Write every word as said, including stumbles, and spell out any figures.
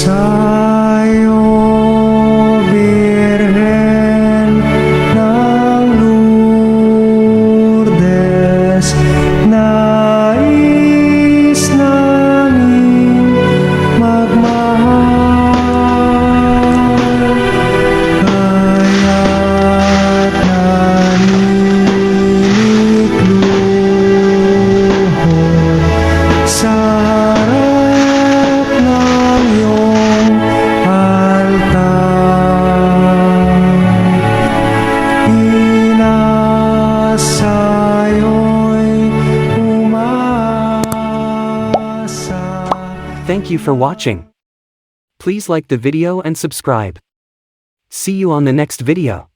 Sayo, Birhen ng Lourdes, nais naming magmahal, kaya't naniniklod sa harap ng iyong altar. Ina, sayo'y umaasa. Thank you for watching. Please like the video and subscribe. See you on the next video.